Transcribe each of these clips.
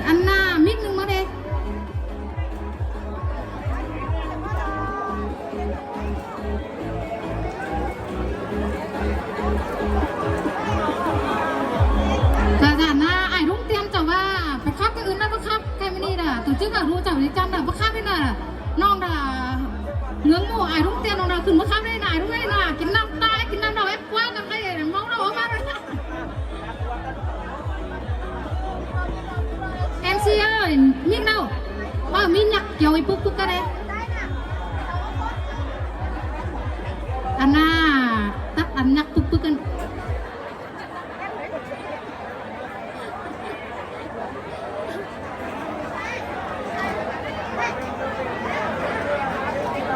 ອັນໜ້າມິດໜຶ່ງມາເດ້. ກະສານນາ ອ້າຍລຸງຕຽນເຈົ້າວ່າ ໄປຂັບກະອື່ນນະ ບໍ່ຂັບ ແຄ່ມື້ນີ້ນະ ໂຕຈິກກະຮູ້ເຈົ້ານີ້ຈຳໄດ້ ບໍ່ຂັບນີ້ນະ ນ້ອງດາ ເມືອງໝູ ອ້າຍລຸງຕຽນ ນ້ອງດາ ຂຶ້ນບໍ່ຂັບເດ້ນະ ອ້າຍລຸງເອີຍນະ ກິນນ້ຳຕາຍ ກິນນ້ຳເຫຼົ້າ ແອບກວາດນຳໃຜ ເມົາເຫຼົ້າອອກມາເລີຍ. ເອັມຊີເອີຍ ມີເນາະ ເອີ ມີຫຍັກກ່ຽວໄອ້ປຶກໆກັນເດ້ ອັນນ່າ ຕັດອັນຫຍັກປຶກໆກັນ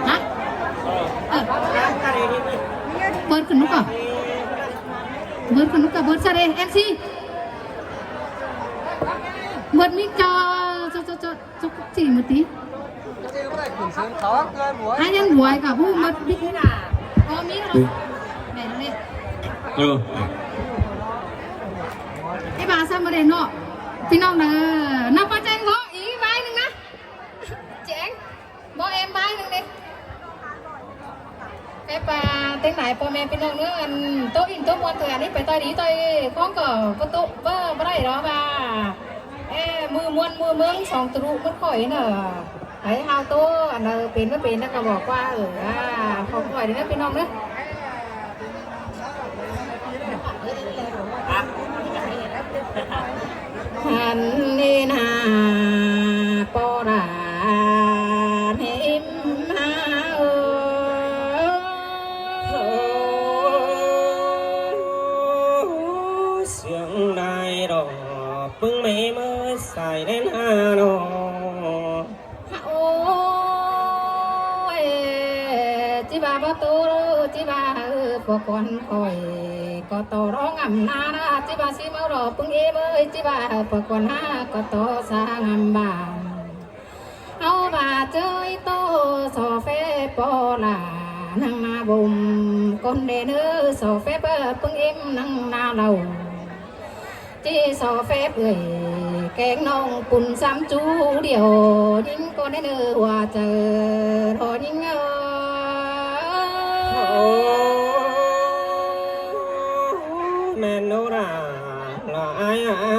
ຮະ ເອີ ເປີດຂຶ້ນລູກກະ ເປີດຂຶ້ນລູກກະ ເປີດຊະເດ້ ເອັມຊີ ເປີດມິກ ຈະ ຈະ ຈະ ຈະ ຈີ່ມື້ຕິ ໃຫ້ຍັງບວຍກະຜູ້ໝົດບິດນີ້ນະ ກໍມີເນາະ ແມ່ນເລີຍ ເອີ ໄອ້ບາຊະບໍ່ໄດ້ເນາະ ພີ່ນ້ອງເດີ ນຳປາແຈງເນາະ ອີກບາຍໜຶ່ງນະ ແຈງ ບໍ່ແອມບາຍໜຶ່ງເດ້. ແຕ່ປາແຕ່ງຫຼາຍພໍ່ແມ່ພີ່ນ້ອງເດີ ອັນໂຕອິນໂຕມ່ວນເທື່ອນີ້ ໄປຕ່ອຍດີຕ່ອຍຂອງກໍບໍ່ໂຕ ບໍ່ ບໍ່ໄດ້ດອກວ່າ ເອີ ມືມ່ວນມືເມືອງສອງຕະລຸມັນຂ້ອຍນະ ໃຜເຮົາໂຕ ອັນເອີ ເປັນບໍ່ເປັນນະ ກໍບອກວ່າ ເອີ ອາ ຂອງຂ້ອຍເດີພີ່ນ້ອງເດີ. ຫັ້ນນີ້ນາ ປໍລານເອັມຫາເອີຍ ສຽງໄດ້ດອກປຶງແມ່ເມີສາຍແລ່ນຫານ້ອງ. ໂອ້ຍ ຈິວ່າບໍ່ໂຕ ຈິວ່າເອີ ພວກຄວັນຂ້ອຍ ກໍຕໍ່ຮ້ອງອຳນານາ ຈິວ່າຊິເມົາດອກປຶງເອເມີຍ ຈິວ່າພວກຄວັນຫາ ກໍຕໍ່ສາງອຳບານ ເອົາວ່າເຈີຍໂຕ ຊໍແຟປໍລາ ນັງນາບົມ ກົນເດເນີ ຊໍແຟເປີປຶງເອມ ນັງນາເລົ່າ ຈີ່ຊໍແຟບເອີຍ ແກງນ້ອງປຸນຊຳຈູດຽວ ຍິງກໍແນ່ເນີວ່າເຈີ ລໍຍິງເອີຍ ໂອ້ ແມ່ນໂນລາ ລະອາຍອາ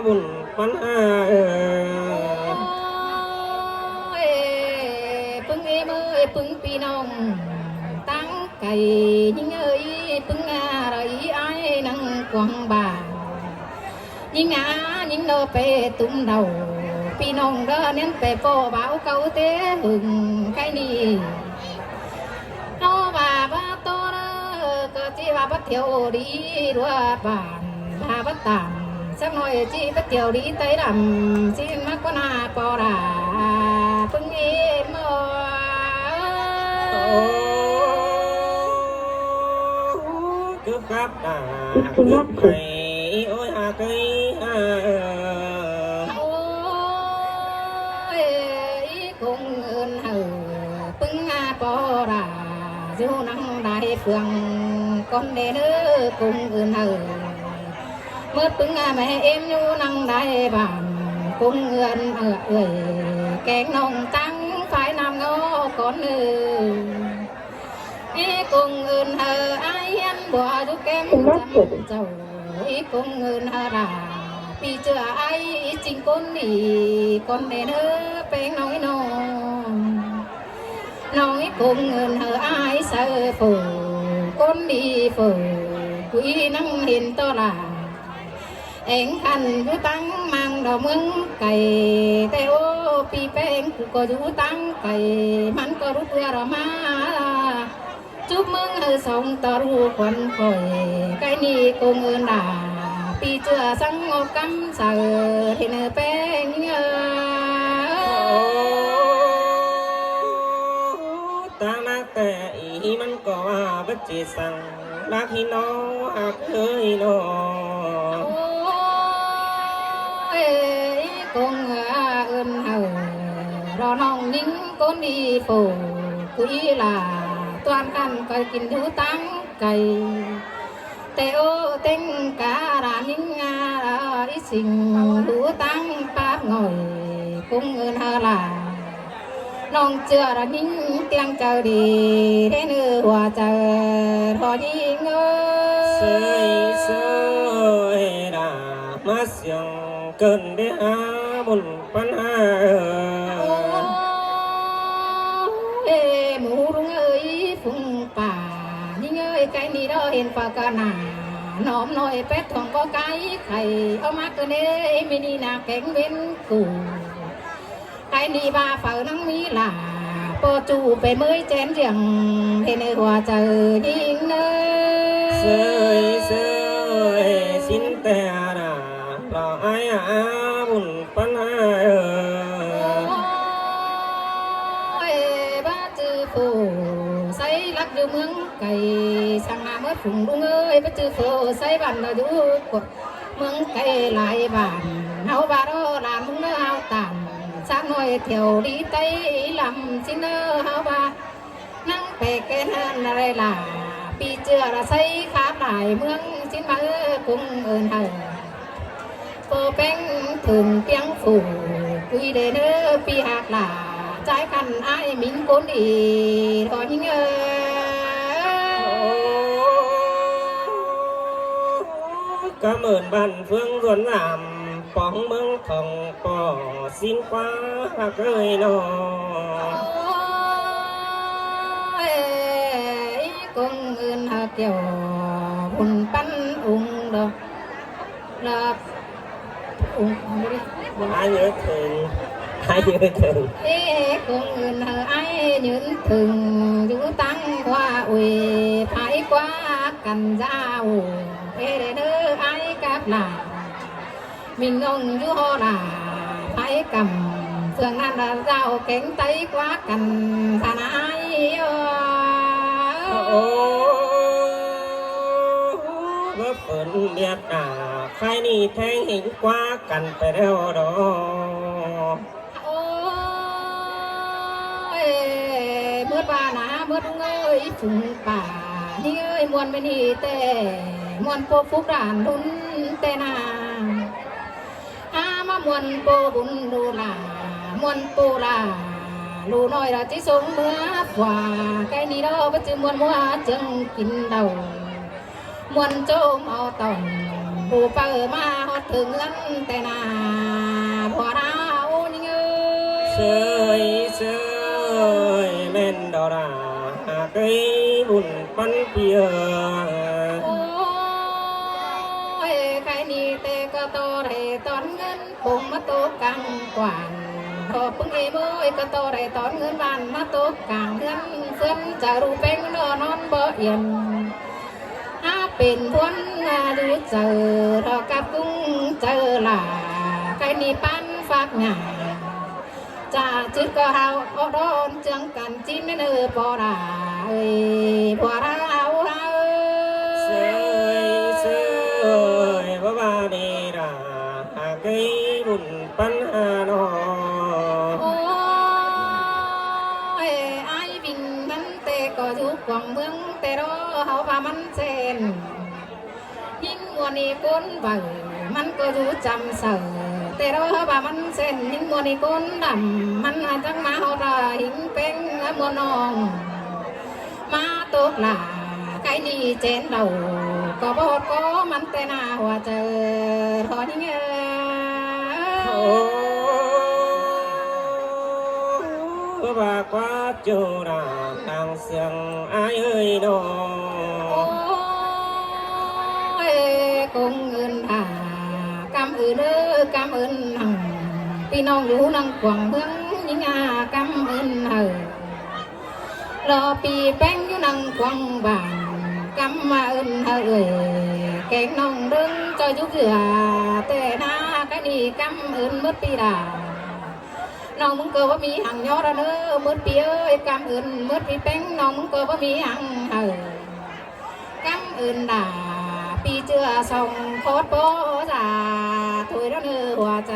ບຸນປັນຫາເອີຍ ໂອ້ຍ ປຶງເອເມີຍ ປຶງພີ່ນ້ອງ ຕັ້ງ ໄກ່ຍິງເອີຍ ປຶງອາໄລອາຍນັງກວາງບາງ ຍິງອາຍິງໂນເປຕຸ້ມເດົາ ພີ່ນ້ອງເດີ ແໜ້ນເປປໍວເກົ່າເຕຫຶງໄກນີ້ ເຮົາວ່າບໍ່ໂຕເດີ ກໍຈິວ່າບໍ່ທ່ຽວດີທົ່ວບ້ານ ຖ້າບໍ່ຕາມ ສັກໜ້ອຍຈິໄປທ່ຽວດີໄຕດຳ ຊິມາກວ່າໜ້າປໍລາ ປຶງເອເມີຍ ໂອ້ ຄືຄັກໜ້າ ຄືໄປ ໂອ້ຍ ຫາກເອີຍ ໂອ້ຍ ກົງເອີ້ນເຮີ ປຶງອາປໍລາ ຢູ່ນັງໄດເຟືອງ ກ່ອນເດີເນີ ກົງເອີ້ນເຮີ ເມີດປຶງອາແມ່ເອັມຢູ່ນັງໄດບ້ານ ກົງເອື້ອນເອື້ອຍ ແກງນ້ອງຕັ້ງຝາຍນ້ຳງໍກ່ອນເດີ ອີກົງເອີ້ນເຮີ ອາຍຮຽນບົວຢູ່ແກ້ມຈຳເຈົ້າ ອີກົງເອີ້ນເຮີລາ ປີເຈືອອາຍຈິງກົນດີ ກ່ອນເດີເນີ ແປງນ້ອຍນ້ອງ ນ້ອງອີກົງເອີ້ນເຮີ ອາຍເຊີເຟີ ກົນດີເຟີ ກຸຍນັງເຫັນຕໍ່ລາ ແອງຄັນຢູ່ຕັງມັງດອກເມືອງໄກ ແຕ່ໂອ ປີແປງກູກໍຢູ່ຕັງໄກ ມັນກໍລຸດເຮືອລະມາ ຈຸບເມືອງເຮີສອງຕໍ່ລູກຂວັນຂ້ອຍ ໄກນີ້ກົງເອີ້ນດາ ປີເຈືອສັງງອກກຳເຊີ ເຫັນເຮີແປງເອີ ຕາງນາແຕ່ອີມັນກໍວ່າບັດຈິສັງ ລັກຫີໂນຮັກເອີຍໂນ ໂອ້ຍ ກົງເອື້ອນເຮີ ລໍນ້ອງຍິງກົນດີໂຟ ກຸຍລາ ຕວນກັນກໍກິນຢູ່ຕັງໄກ ແຕ່ໂອ ເຕັງກາລານິງງາ ອີສິງ ຢູ່ຕັງປາ ງອຍກຸງເອີນເຮົາລາ ນ້ອງເຈື່ອລະຍິງຕຽງໃຈດີ ເທນເອີຫົວໃຈພໍ່ຍິງເອີຍ ເຊີຍເຊີຍລາ ມາສຽງເກີນໄດ້ຫາບຸນປັນຫາເອີຍ ໂອ້ເອ ໝູລຸງເອີຍ ຝູງ ປ້າຍິງເອີຍ ໄກນີ້ດອກເຫັນປາການາ ໜອມນ້ອຍແປດທອງບໍ່ໄກໄຂ ເອົາມາກະເນ ມື້ນີ້ນາແກງເວັນກູ ໄກນີ້ວ່າເຝົ້ານັງມີຫຼາ ປໍຈູໄປເມີຍແຈນຈຽງ ເຫັນໃນຫົວໃຈຍິງເນີ ເຊີຍເຊີຍ ຊິນແຕ່ລາ ລາອາຍອາບຸນ ປັນຫາເອີຍ ໂອ້ຍ ບໍ່ຈື່ຜູ້ໃສລັກຢູ່ເມືອງໄກ ຊ່າງໜ້າໝົດຝູງລຸງເອີຍ ບໍ່ຈື່ຜູ້ໃສບ້ານລາຢູ່ກົດ ເມືອງໄກຫຼາຍບ້ານ ເຮົາວ່າລໍຫຼານມຶງເດີເຮົາຕານ ຊ້າງນ້ອຍແຖວລີໃຕ້ລຳຊິນເດີ ເຮົາວ່າ ນັງແປແກ່ນຫັ້ນລະລາ ປີເຈືອລະໃສຂາບຫຼາຍເມືອງຊິນມາເອີ ກົງເອີນເຮົາ ໂປແປ້ງເຖິງປຽງຟູ ກຸຍເດເນີ ປີຮັກຫຼາ ຈາຍຄັນອ້າຍມິນຄົນດີ ທໍ່ຍິງເອີ ກຳເອີນບ້ານເຟືອງສວນສາມ ປອງເມືອງທອງ ປໍຊິນຄວ້າຮັກເອີຍນໍ ໂອ້ຍ ກົງເອີນຮັກແກ້ວ ບຸນປັນອຸງດອກ ລະອຸງ ອາຍຸເຖິງ ອາຍຸເຖິງ ເອ ກົງເອີນເຮົາອາຍຍືນເຖິງ ຢູ່ຕັ້ງວ່າອຸຍ ພາຍກວ່າກັນຢາວ ເອເດີ ອາຍກັບຫຼານ ມິນນົງຢູ່ຫໍລາ ໄພກຳ ເຄື່ອງນັ້ນລະເຈົ້າເກັ່ງໃຈກວ່າກັນ ທ່ານອາຍເອີຍ ໂອ້ ວ່າເພິ່ນວຽດນາ ໄຄນີ້ແທງເຫັນກວ່າກັນໄປແລ້ວດອກ ໂອ້ຍ ເໝິດວ່ານາ ເໝິດເອີຍ ຝູງປ່າ ນີ້ເອີຍ ມ່ວນແມ່ນນີ້ແຕ່ ມ່ວນໂປຟຸກດານລຸນແຕ່ນາ ຫາມາມ່ວນໂປບຸນດູຫຼາ ມ່ວນໂປຫຼາ ລູນ້ອຍລະຈິສົ່ງເມືອຂວາ ໄກນີ້ດອກບໍ່ຈື່ມ່ວນມົວຈຶ່ງກິນເຫຼົ້າ ມ່ວນໂຈມເອົາຕອນ ຜູ້ເປີມາຮອດເຖິງເຮືອນແຕ່ນາ ຜົວລາວນີ້ເອີຍ ເຊີຍເຊີຍ ແມ່ນດອກລາ ຫາກເອີຍບຸນປັນປີເອີຍ ໂອ້ຍ ໄກນີ້ແຕ່ກໍຕໍ່ໄດ້ຕອນເງິນ ປົງມາຕົກກາງກວານ ພໍປຶງເອໂມຍ ກໍຕໍ່ໄດ້ຕອນເງິນບ້ານ ມາຕົກກາງເຮືອນ ເຮືອນຈະຮູ້ເປັນນອນ ນອນບໍ່ອຽນ ຫາເປັນພວນມາດູເຈີ ເທົ່າກັບກຸງເຈີຫຼາ ໄກນີ້ປານຟາກຫຍ້າ ຈາຈຶດກໍເຮົາອອກດອນເຈືອງກັນ ຈີນເນີ ປໍລາເອີຍ ຜົວລາວເຮົາ ເຊີຍເຊີຍ ບໍ່ວ່າເດລາ ຫາກເອີຍບຸນປັນຫານໍ ໂອ້ຍ ອ້າຍວິງມັນແຕ່ກໍຢູ່ກວາງເມືອງ ແຕ່ລໍເຮົາວ່າມັນແສນ ຍິງມົວນີ້ຄົນເວົ້າ ມັນກໍຢູ່ຈຳເຊົາ ແຕ່ລໍວ່າມັນແສນ ຍິງມົວນີ້ຄົນດຳ ມັນຫາຈັກມາເຮົາລາ ຫິງເປັງມົວນ້ອງ ມາຕົກຫຼາ ໄກນີ້ແຈນເດົາ ກໍບໍ່ຮອດກໍມັນແຕ່ໜ້າຫົວໃຈ ພໍຍິງເອີຍ ໂອ້ ວ່າກວ່າໂຈລາ ຕ່າງເຊື່ອງອ້າຍເອີຍເນາະ ໂອ້ຍ ກົງເອີນທ່າ ກຳເອີນເອີ ກຳເອີນນຳ ພີ່ນ້ອງຢູ່ນຳກວາງເມືອງຍິງອາ ກຳເອີນເອີ ລໍປີແປ້ງຢູ່ນຳກວາງບ້ານ ກຳມາເອີ້ນເອີຍ ແກງນ້ອງເດີງເຈົ້າຢູ່ເກືອ ແຕ່ນາກະນີ້ກຳເອີ້ນໝົດປີດາ ນ້ອງມຶງກໍບໍ່ມີຫຍັງຍໍລະເນີ ໝົດປີເອີຍ ກຳເອີ້ນໝົດປີແປ້ງ ນ້ອງມຶງກໍບໍ່ມີຫຍັງໃຫ້ ກຳເອີ້ນດາ ປີເຈືອສອງຄອດປໍຈາ ໂຖຍລະເນີຫົວໃຈ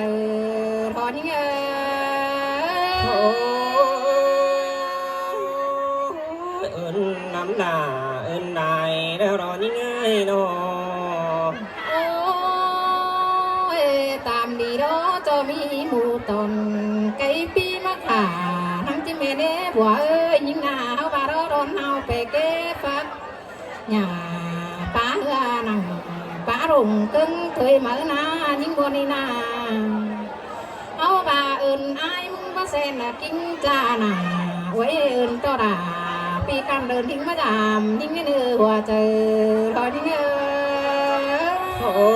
ທໍ່ຍິງເອີຍ ໂອ້ ເອີ້ນນຳດາ ເອີ້ນດາຍແລ້ວລໍຍິງເອີຍເນາະ ໂອ້ຍ ຕາມດີເດີ ກໍມີໝູ່ຕອນໄກ່ປີມາຂ້າ ນາງຈິແມ່ເນບົວເອີຍ ຍິງໜ້າເຮົາວ່າລໍດອນເຮົາໄປເກັບຝັກ ຫຍ້າປາເຮືອນັ່ງປາລົງເກິ່ງຖ້ວຍເໝີໜ້າ ຍິງບົວນີ້ນາ ເຮົາວ່າເອີ້ນອ້າຍ ມຶງບໍ່ແຊນນະກິງຈານາ ອວຍເອີ້ນຕໍ່ດາ ປີກັນເດີນທິງມາຢາມ ຍິງໃນເນື້ອຫົວໃຈ ຂໍຍິງເອີຍ ໂອ້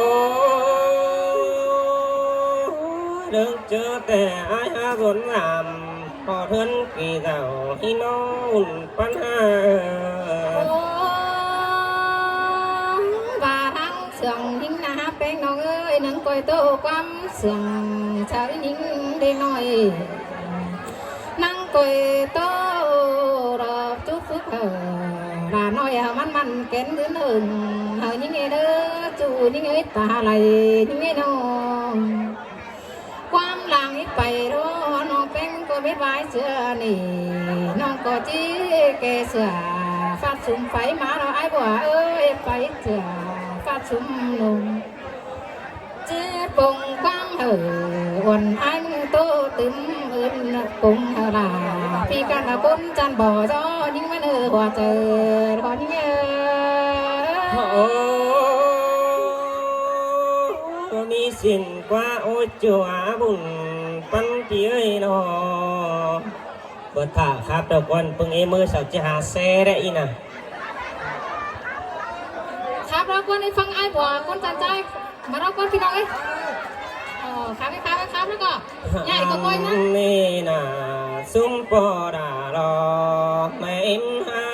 ເດີນເຈີແຕ່ອ້າຍຫາສົນລາມ ພໍເທີນກີເຈົ້າ ຮີໂນນປັນຫາ ໂອ້ ວ່າທາງເຊື່ອງຍິງນາແປ້ງນ້ອງເອີຍ ນາງກ້ອຍໂຕຄວາມເຊື່ອງຊາວຍິງເດັກນ້ອຍ ນາງກ້ອຍໂຕດອກຈຸກສຸກເຫີ ຫຼ້ານ້ອຍເຮົາມັນມັນແກ່ນຢືນເຫິງ ເຮົາຍິງເອີຍເດີ ຈູ້ຍິງເອີຍຕາໄຫຼຍິງເອີຍນ້ອງ ຄວາມຫຼັງໄປລໍນ້ອງແປ້ງກໍເວັດວາຍເທື່ອນີ້ ນ້ອງກໍຈີແກ່ເສື້ອ ຟາດສຸມໄຟມາແລ້ວອ້າຍບົວເອີຍ ໄຟເສື້ອ ຟາດສຸມໜຸ່ມ ຈີປົງຄວາມເຫີ ອ່ອນອ້າຍມືໂຕຕຶມອື່ນປົງເຫີລາ ປີກັນລະຄົນຈັນບໍ່ຊໍ ຍິງມາເນີຫົວໃຈ ຂໍຍິງເອີຍ ໂອ້ ມີສິນ ກວ່າໂອຈົວບຸນປັນປີເອີຍນໍ ເບິດຖ້າຄັບດອກກວນປຶງເອເມີສາວຈິຫາແຊໄດ້ອີນະ ຄັບດອກກວນໃຫ້ຟັງອ້າຍບົວຄົນຈັນໃຈ ມາດອກກວນພີ່ນ້ອງເອີຍ ເອີ ຄັບ ຄັບ ຄັບ ແລ້ວກໍ ໃຫຍ່ກວ່າກ້ອຍນະ ນີ້ນະ ຊຸມປໍດາລໍແມ່ອິມຫາ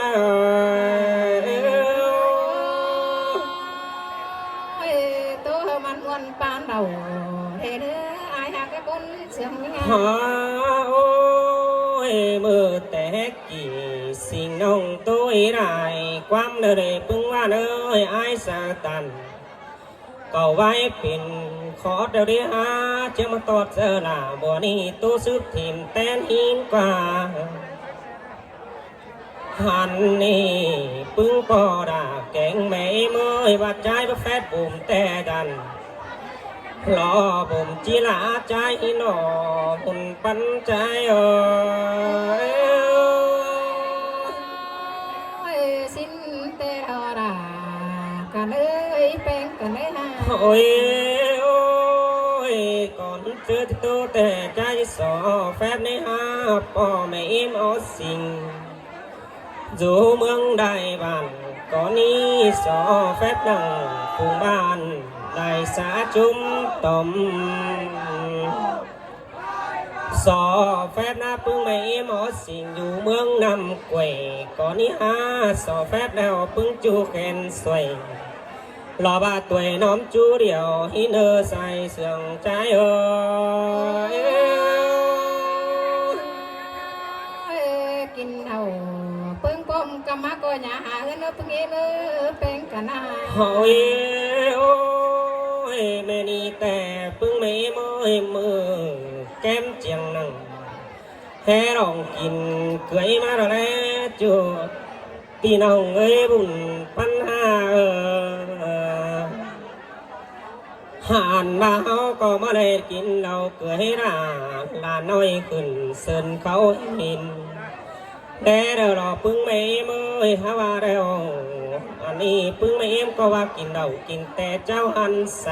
ໂອ້ຍ ໂຕມັນມ່ວນ ປານເດົາແທ້ເດີ ອ້າຍຮັກແຕ່ຄົນເຊື່ອງງາມ ໂອ້ຍ ມື້ແຕ່ກີ້ ສິງນ້ອງໂຕຍຫຼາຍ ຄວາມເດີເດປຶງວ່າເດີ ອ້າຍສາຕັນ ເກົາໄວ້ເປັນຂອດເດີເດຫາ ຈະມາຕອດເຈີລາ ບໍ່ນີ້ໂຕສືບຖີມແຕ່ນຫີນກວ່າ ຫັນນີ້ປຶງປໍດາແກງແມ່ເມີຍ ວ່າຈາຍບໍ່ແຟດບຸມແຕ່ດັນ ລໍບຸມຈີລາຈາຍຫີນລໍ ຫຸ່ນປັນຈາຍເອີຍ ໂອ້ຍ ສິນແຕ່ລໍດາ ກັນເອີຍ ແປ້ງກັນເອີຍຫາ ໂອ້ຍ ໂອ້ຍ ກ່ອນເຈີໂຕແຕ່ໃຈ ຊໍແຟບໃນຫາ ພໍ່ແມ່ເອັມອໍສິງ ຢູ່ເມືອງໃດບ້ານ ກໍນີ້ ຊໍແຟບນັ່ງຝູງບ້ານ ໄດ້ສາຈຸມຕົມ ຊໍແຟບນາປຶງແມ່ເອັມອໍສິງ ຢູ່ເມືອງນ້ຳກວຍ ກໍນີ້ຫາ ຊໍແຟບແລ້ວປຶງຈູແຂນຊ່ວຍ ລໍບາດຕວຍນ້ອມຈູດຽວ ຫີເນີໃສ່ເຊື່ອງໃຈເອີຍ ກິນເຂົ້າປຶງປ້ອມກຳມາກໍຢ່າຫາເຮືອນເອີ ປຶງເອເດີ ແປ້ງກະນາ ໂອ້ຍ ໂອ້ຍ ແມ່ນີ້ແຕ່ປຶງແມ່ເມີຍ ມືແກ້ມຈຽງໜັງ ແຮ່ລອງກິນເກືອຍມາແລ້ວ ຈູດ ພີ່ນ້ອງເອີຍ ບຸນປັນຫາເອີ ຫານວ່າເຮົາກໍມາໄດ້ກິນເຫຼົ້າເກືອຍຫຼານ ຫຼານນ້ອຍຂຶ້ນເຊີນເຂົາເຫັນ ແດ່ເດີລອປຶງແມ່ເອີຍ ຫາວ່າແລ້ວ ອັນນີ້ປຶງແມ່ເອັມກໍວ່າກິນເຫຼົ້າກິນແຕ່ເຈົ້າຫັນໃສ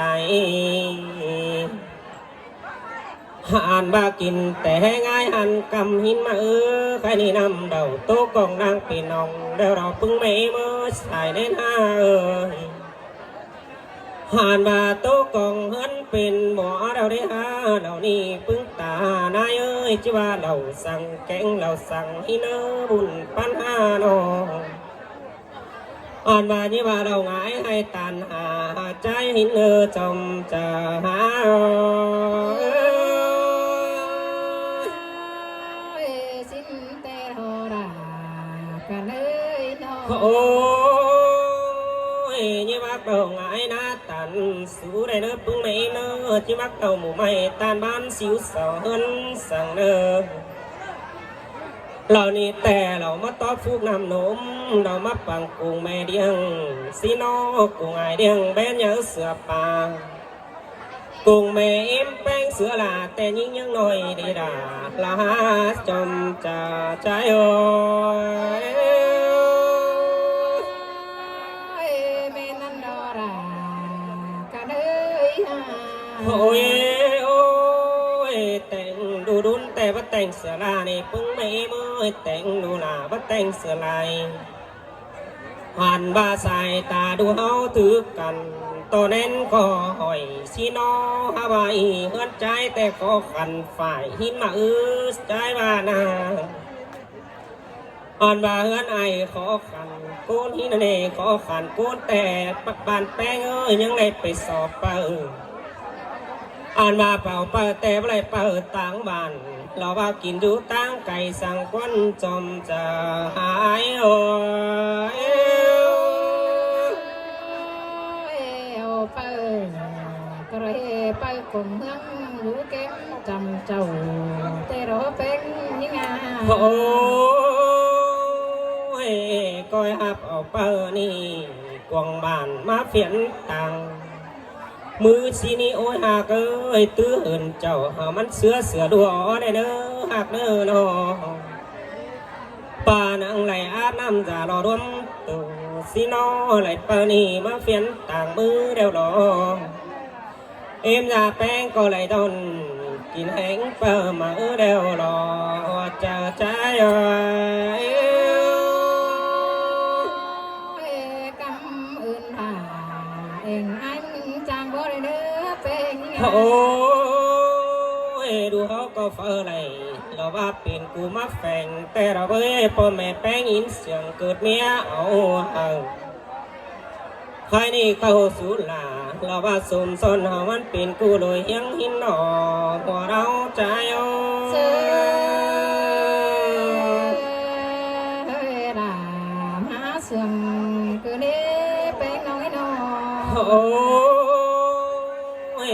ຫານວ່າກິນແຕ່ແຮ່ງາຍຫັນກຳຫີນມາເອີ ໃຄນີ້ນ້ຳເດົາໂຕກອງນາງເປັນນ້ອງ ແລ້ວເຮົາປຶງແມ່ເມີສາຍແດນຫາເອີຍ ຫານວ່າໂຕກອງເຮືອນເປັນໝໍເຮົາໄດ້ຫາເຫຼົ່ານີ້ປຶງຕານາຍເອີຍ ຈິວ່າເຫຼົ່າສັງແກງເຫຼົ່າສັງຫີເນີບຸນປັນຫານ້ອງ ອ່ານວ່ານີ້ວ່າເລົ່າຫງາຍໃຫ້ຕັນຫາໃຈຫິນເອີຈອມຈະຫາເອີຍ ຊິນແຕ່ເຮົາລາກັນເອີຍເນາະ ໂອ້ຍ ນີ້ວ່າເຮົາຫງາຍໜ້າຕັນ ສູ່ໄດ້ເດີປຶງແມ່ເອີຍ ທີ່ມັກເອົາໝູ່ໄມ້ຕານບ້ານຊິວສອນເຮືອນສັງເດີ ເຫຼົ່ານີ້ແຕ່ເຮົາມາຕອບຟູກນ້ຳນົມ ເຮົາມາປັງກຸງແມ່ດຽງ ສີນອກກຸງອາຍດຽງແບນຍາວເສືອປ່າ ກຸງແມ່ເອັມແປ້ງເສືອຫຼ້າ ແຕ່ຍິງຍັງນ້ອຍດີດາ ລະຫາຈອມຈາຈາຍໂອຍ ໂອຍ ໂອຍ ແຕ່ງດູດຸນ ແຕ່ບໍ່ແຕ່ງເສືອຫຼ້ານີ້ ປຶ້ງແມ່ເອັມເອີຍ ແຕ່ງດູຫຼ້າ ບໍ່ແຕ່ງເສືອຫຼ້າ ຫັນວ່າສາຍຕາດູເຮົາຖືກກັນ ຕໍ່ແໜ້ນກໍຫ້ອຍ ຊິນອຫາວ່າອີເຮືອນຈາຍ ແຕ່ຂໍຂັນຝ້າຍຫີນມາອືດຈາຍວ່ານາ ອັນວ່າເຮືອນອ້າຍຂໍຂັນ ໂກນຫີນເນ ຂໍຂັນໂກນ ແຕ່ປັກບານແປ້ງເອີຍ ຍັງໄດ້ໄປສອບເປີ ອັນວ່າເປົ່າເປີ ແຕ່ບໍ່ໄດ້ເປີຕາງບ້ານ ລາວວ່າກິນຢູ່ຕາງໄກ ສັງຄວັນຈອມຈະຫາຍໂອຍ ເອົາເປີ ກະເຣເປີກົງເມືອງ ຢູ່ເກັມຈຳເຈົ້າ ແຕ່ລາວເປັນຍິງງາມ ໂອ້ຍ ກອຍຮັບເອົາເປີນີ້ ກວາງບ້ານມາຟຽນຕ່າງ ມື້ຊີ້ນີ້ ໂອ້ຍ ຮັກເອີຍ ຕື້ເຫີນເຈົ້າ ໃຫ້ມັນເສືອເສືອດູອອແດ່ເດີ ຮັກເດີນ້ອງ ປານາງໄຫຼອາບນ້ຳຈາຫຼໍ່ລວມໂຕ ຊິນອໄຫຼປານີມາຟຽນຕ່າງມື້ແລ້ວຫຼໍ່ ເອັມຢາແປ້ງກໍໄຫຼດອນ ກິນແຮງເປີມາເອີແລ້ວຫຼໍ່ ເຈົ້າຈາຍເອີຍ ກຳອື່ນຫາ ເອັງອັນຈາງບໍ່ໄດ້ເດີເປັງ ໂອ້ຍ ດູເຮົາກໍເຝົ້າໄຫຼ ລາວວ່າເປັນກູມາແຝງ ແຕ່ລາວເອີຍ ພໍ່ແມ່ແປ້ງຍິນສຽງເກີດເມຍເອົາເຮົາ ໃຄນີ້ເຂົ້າສູ່ຫຼ້າ ລາວວ່າສົມສອນເຮົາມັນເປັນກູໂດຍຮຽງຫີນໜໍ່ ຫົວເຮົາຈາຍໂອ ເຊີຍ ເອີຍ ຫຼ້າມາເຊື່ອງຄືເນແປ້ງນ້ອຍໜໍ່ ໂອ້ຍ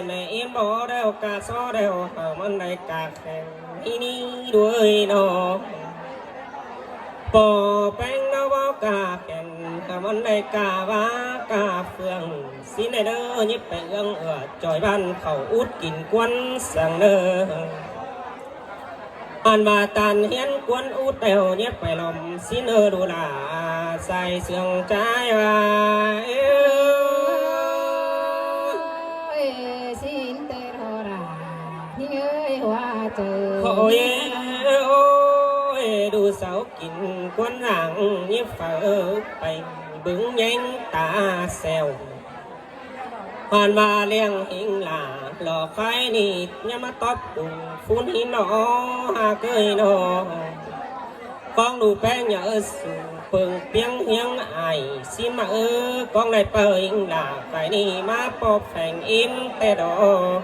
ແມ່ອີ່ບໍ່ແລ້ວກາຊໍແລ້ວ ເຮົາມັນໄດ້ກາແຂງ ທີ່ນີ້ດ້ວຍເນາະ ປໍແປ້ງເນາະ ເວົ້າກາແກ່ນ ຖ້າມັນໄດ້ກາວ່າກາເຟືອງ ຊິແນ່ເດີ ຍິບໄປເອື້ອງເອື້ອ ຈອຍບ້ານເຂົາອຸດກິນກວນສັງເດີ ອັນວ່າຕານຮຽນກວນອຸດແລ້ວ ຍິບໄປລອມ ຊິເນີດູລາ ສາຍເຊື່ອງຈາຍວ່າ ເອີ ເອີ ຊິນເຕໂຣລາ ຍິງເອີຍ ຫົວໃຈ ໂອ້ຍ ໂອ້ຍ ດູເສົາກິນກວນຫຍັງ ຍິບເຝີໄປ ບຶງແຍງຕາແຊວ ຜ່ານວ່າລ້ຽງຫິງຫຼ້າ ຫຼໍ່ຄາຍນີ້ ຍາມມາຕອບກຸງ ຝຸ່ນຫີນໜໍ່ ຫາເກີຍໜໍ່ ກອງດູແປ້ງຫຍາເອີຍສູງ ເປິງປຽງຮຽງອາຍ ຊິມາເອີ ກອງໄດ້ເປີງຫຼ້າ ໄກນີ້ມາປອບແຝງອີມແຕ່ດອກ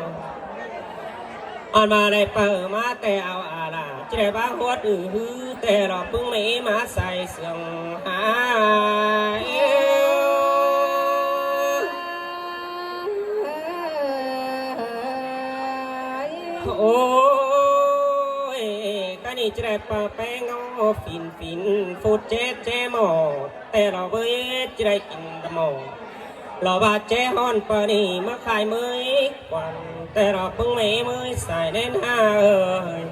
ອັນມາໄດ້ເປີມາແຕ່ເອົາອາລາ ຈະໄດ້ວ່າຮອດອືຮື ແຕ່ລອບປຶງເມມາໃສ່ເຊື່ອງຫາຍ ໂອ້ຍ ກະນີ້ຈະໄດ້ປະແປ້ງເອົາຝິນຝິນ ຟູດເຈດເຈໝໍ ແຕ່ລອບເອີຍ ຈະໄດ້ກິນຕະໝໍ ລອບວ່າເຈຮ້ອນປານີມາຂາຍເມີຍກວັນ ແຕ່ລອບປຶງເມເມີຍສາຍແໜ້ນຫາເອີຍ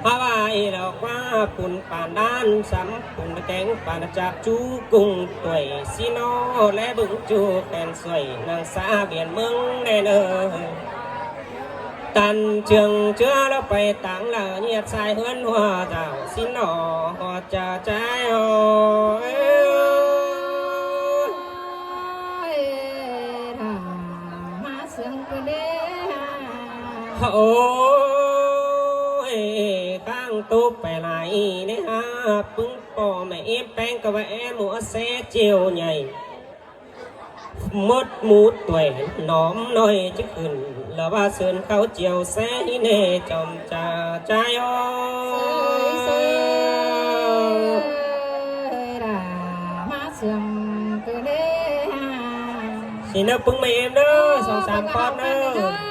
ພາວາອີຫຼອກວ່າປຸນປານດ້ານ ສຳປຸນແກງປານຈາກຈູກຸງ ຕວຍຊີນໍ ແລບຶງຈູແຄນສວຍ ນາງສາວຽນເມືອງແດ່ເນີ ຕັນເຈືອງເຈືອລາວໄປຕ່າງລາວ ຍຽດສາຍເຮືອນຫົວເຈົ້າ ຊິນອ ຫົວຈາຈາຍໂອຍ ໂອຍ ຂ້າງໂຕໄປຫຼາຍເດ້ຫາ ປຶງ ພໍ່ແມ່ເອມແປງກະວ່າແອໝູເຊຈຽວໃຫຍ່ ໝົດໝູດຕວຍໜອມໜ້ອຍຈະຂຶ້ນ ລະວ່າເຊີນເຂົ້າຈຽວແຊຫີເນຈອມຈາຈາຍໂອຍ ມາເຊື່ອງຄືເດ ຊິເດີປຶງແມ່ເອມເດີ ສອງສາມຄອນເດີ.